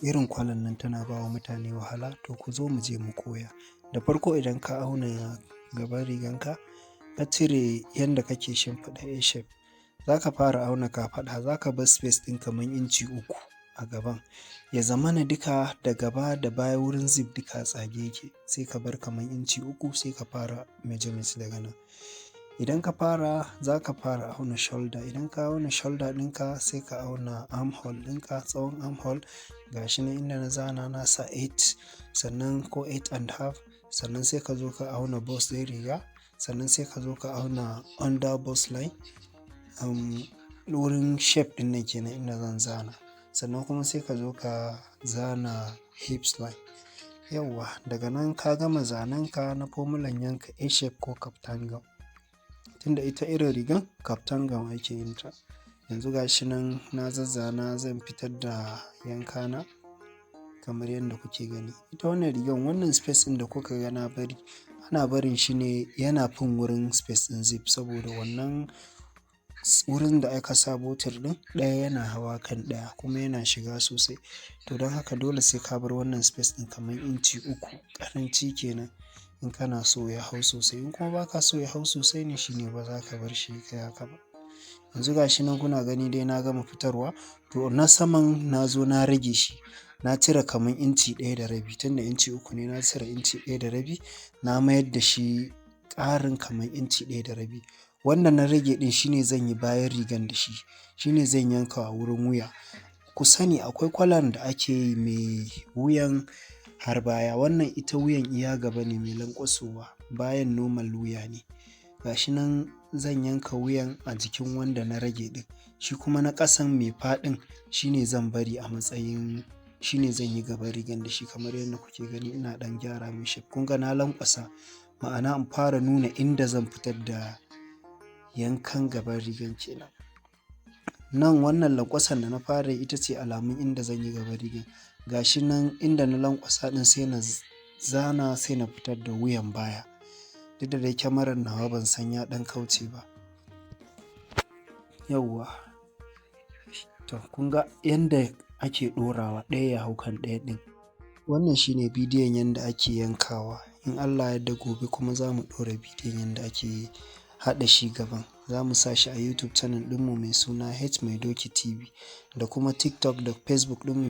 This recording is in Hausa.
Irin kwalan nan tana ba wa mutane wahala, to ku zo mu je mu koya. Da farko idan ka auna gaban riganka, ka cire yanda kake shimfiɗa A shape, za ka fara auna kafaɗa, za ka bar space ɗin kamar inci 3 a gaban. Ya zamana duka da gaba da baya wurin zip duka a tsage yake, sai ka bar kamar inci 3, sai ka fara measurements daga nan. Idan ka fara, za ka fara auna shoulder. Idan ka auna shoulder ɗinka, sai ka auna armhole ɗinka, tsawon armhole. Ga shi nan inda na zana, na sa 8 sannan ko 8.5. Sannan sai ka zo ka auna bust ɗin riga. Sannan sai ka zo ka auna under bust line, wurin shape ɗin nan kenan inda zan zana. Sannan kuma sai ka zo ka zana hips line. Yauwa, daga nan ka gama zanenka na formulan yanka A shape ko kaftan gown. Tunda ita irin rigan kaftan gown ake yin ta. Yanzu ga shi nan na zazzana, zan fitar da yankana kamar yadda kuke gani. Ita wannan rigan, wannan space ɗin da kuka ga na bari, ana barin shi ne yana fin wurin space ɗin zip, saboda wannan wurin da aka sa button ɗin ɗaya yana hawa kan ɗaya kuma yana shiga sosai. To don haka dole sai ka bar wannan space ɗin kamar inci 3 ƙaranci kenan in kana so ya hau sosai. In kuma ba ka so ya hau sosai ne, shine ba za ka bar shi ya kai haka ba. Yanzu ga shi nan kuna gani dai na gama fitarwa. To na saman na zo na rage shi. Na cire kamar inci 1.5, tunda inci 3 ne, na cire inci 1.5, na mayar da shi ƙarin kamar inci 1.5. Wannan na rage ɗin shine zan yi bayan rigan da shi. Shine zan yanka a wurin wuya. Ku sani akwai kwalan da ake yi mai wuyan har baya. Wannan ita wuyan iya gaba ne mai lanƙwasowa, bayan normal wuya ne. Ga shi nan zan yanka wuyan a jikin wanda na rage ɗin. Shi kuma na ƙasan mai faɗin shine zan bari a matsayin shine zan yi gaban rigan da shi, kamar yadda kuke gani ina ɗan gyara mai shape. Kun ga na lanƙwasa, ma'ana in fara nuna inda zan fitar da yankan gaban rigan kenan. Nan wannan lanƙwasan da na fara yi ita ce alamun inda zan yi gaban rigan. Ga shi nan inda na lanƙwasa ɗin, sai na zana, sai na fitar da wuyan baya. Duk da dai kyamarar nawa ban san ya ɗan kauce ba. Yauwa. To kun ga yanda ake ɗorawa ɗaya ya hau kan ɗaya ɗin. Wannan shine bidiyon yanda ake yankawa. In Allah ya yarda, gobe kuma za mu ɗora bidiyon yanda ake haɗa shi gaban. Za mu sa shi a YouTube channel ɗinmu mai suna H Mai Doki TV da kuma TikTok da Facebook ɗinmu.